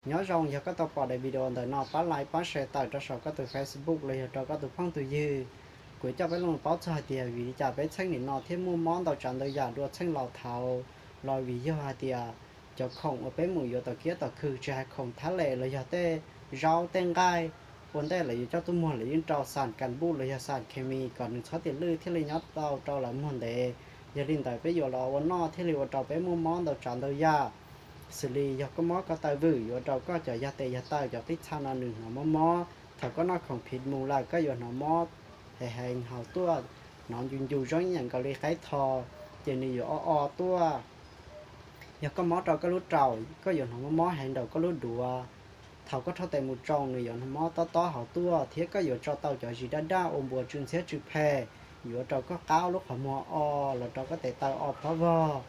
Nyob zoo, yog koj tau pom daim video ntawm no pab like pab share tawm rau saum koj tus Facebook los yog rau koj tus phooj tus ywg. Kuv coj peb los paub txog hais tias vim li cas peb txheej nim no thiaj muaj mob ntau tsav ntau yam dua txheej los thaud, los vim yog hais tias cov khoom uas peb mus yuav tom kiab tom khw, tsis hais khoom thab les los yog tej zaub tej nqaij, ua ntej lawv yuav coj tuaj muag lawv yeej rau xas kas npuj los yog xas khes mis kom nws txhob tias lwj thiaj li nyob tau rau lawv muag ntev. Yog li ntawd peb yuav los ua noj thiaj li ua rau peb muaj mob ntau tsav ntau yam. Xws li yog koj mob ko taw vwm yuav ua rau koj cov yog tes yog taw cov qij txha no nws hnov mob mob. Thaum koj noj khoom phiv mus lawm koj yuav hnov mob heev heev hauv tuaj, hnov ncu ncu zoo ib yam nkaus li qaib tho, ces nws yuav o o tuaj. Yog koj mob rau koj lub raum koj yuav hnov mob mob heev nraum koj lub duav. Thaum koj rho tes mus tsoo nws yuav hnov mob tob tob hauv tuaj thiab koj yuav tso tau cov zis daj daj ua npuas tsw ntxhiab tsw phem, yuav ua rau koj qab lub qhov muag o los rau koj tes taw o phob vog.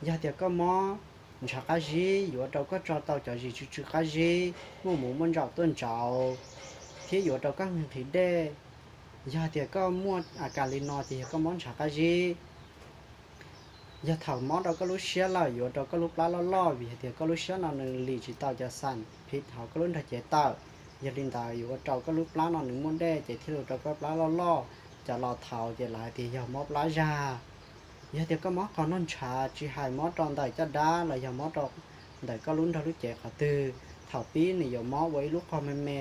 Yog tias koj mob ntshav qab zib yuav ua rau koj tso tau cov zis tsw tsw qab zib, muaj mus muaj ntsaum tuaj ntsauv, thiab yuav ua rau koj nqhis dej. Yog tias koj muaj a kas li no ces yog koj mob ntshav qab zib. Yog thaum mob rau koj lub siab lawm yuav ua rau koj lub plab loj loj vim hais tias koj lub siab no nws lim tsis tau cov xas phiv hauv koj lub nrog cev tawm. Yog li ntawd yuav ua rau koj lub plab no nws muaj dej ces thiaj li ua rau koj plab loj loj. Cov laus thaud ces lawv hais tias yog mob plab zag. Yog tias koj mob qhov noj ntshav tsis hais mob rau ntawm caj dab los yog mob rau ntawm koj lub nrog lub cev qhov twg, thaum pib nws yuav mob ua ib lub qhov me me,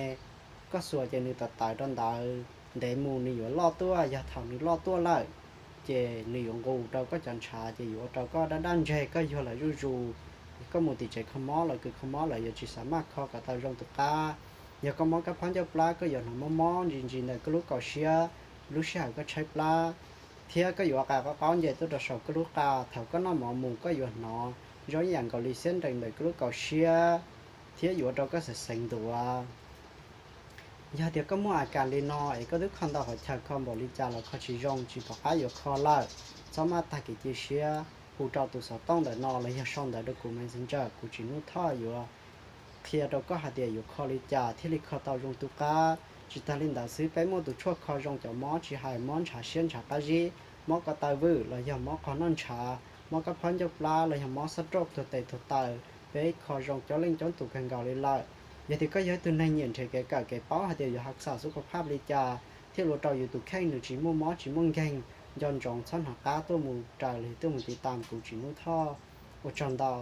koj xuas ces nws tawv tawv rau ntawd, ntev mus nws yuav loj tuaj, yog thaum nws loj tuaj lawm ces nws yuav nqus rau koj cov ntshav ces yuav ua rau koj daj daj ntseg, koj yuag lawv zuj zus. Koj mus tim tsev kho mob los kws kho mob lawv yuav tsis xav maj kho kom tau zoo tus qab. Yog koj mob kab phab ncauj plab koj yuav hnov mob mob ntsis ntsis ntawm koj lub kaum siab, lub sij hawm koj tshaib plab, thiab koj yuav qa qaub qaub nce tuaj rau saum koj lub qa. Thaum koj noj mov mus koj yuav hnov zoo ib yam nkaus li xiab nrees ntawm koj lub kaum siab, thiab yuav ua rau koj xeev xeev ntuav. Yog tias koj muaj a kas li no es koj twb kho ntau qhov chaw kho npaum li cas los kho tsis zoo, tsis pom qab yuav kho lawm, txhob maj tag kev cia siab, hu rau tus xov tooj ntawm no los yog sau ntawv rau kuv Messenger, kuv Tsim Nuj Thoj yuav qhia rau koj hais tias yuav kho li cas thiaj li kho tau zoo tus qab. Tsis tas li ntawd xwb, peb muaj tus tshuaj kho zoo cov mob tsis hais mob ntshav siab ntshav qab zib, mob ko taw vwm los yog mob qhov noj ntshav, mob kab phab ncauj plab los yog mob xab roj tuag tes tuag taw, peb kho zoo coob leej coob tus kawg nkaus li lawm. Yog tias koj yog ib tug neeg nyiam nrhiav kev kawm kev paub hais tias yuav hav xam xub kho phaj li cas thiaj ua rau yus tus kheej nws tsis muaj mob tsis muaj nkeeg, nco ntsoov txhob hnov qab tuaj mus raws li tuaj mus tiv tas kuv Tsim Nuj Thoj. Ua tsaug ntau.